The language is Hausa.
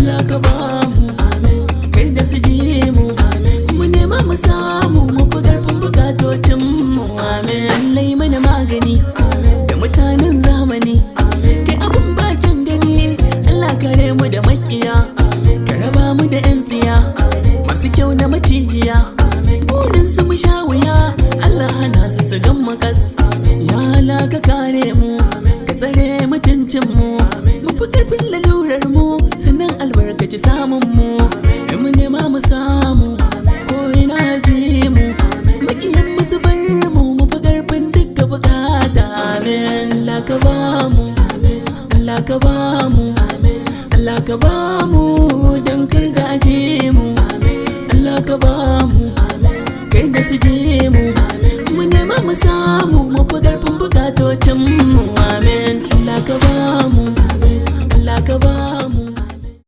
Allah ka ba mu, amin. Kar da su ji mu, amin. Mu nema mu samu, mu fi karfin bukatocin mu, amin. Allah yi mana magani da mutanen zamani, kai abun bakin gani. Allah kare mu da makiya, ka raba mu da yan tsiya masu kyau na macijiya, burin su mu sha wuya. Allah hana su su gan mu kas. Ya Allah ka kare mu, ka tsare mutuncin mu, mu fi karfin lalurar mu, sannan albarkaci samun mu. In mu nema mu samu, ko ina ji mu, makiyan mu su bar mu, mu fi karfin duka bukata, amin. Allah ka ba mu, amin. Allah ka ba mu, amin. Allah ka ba mu don kar gaje mu, amin. Allah ka ba mu, amin. Kar da su je mu, amin. Mu nema mu samu.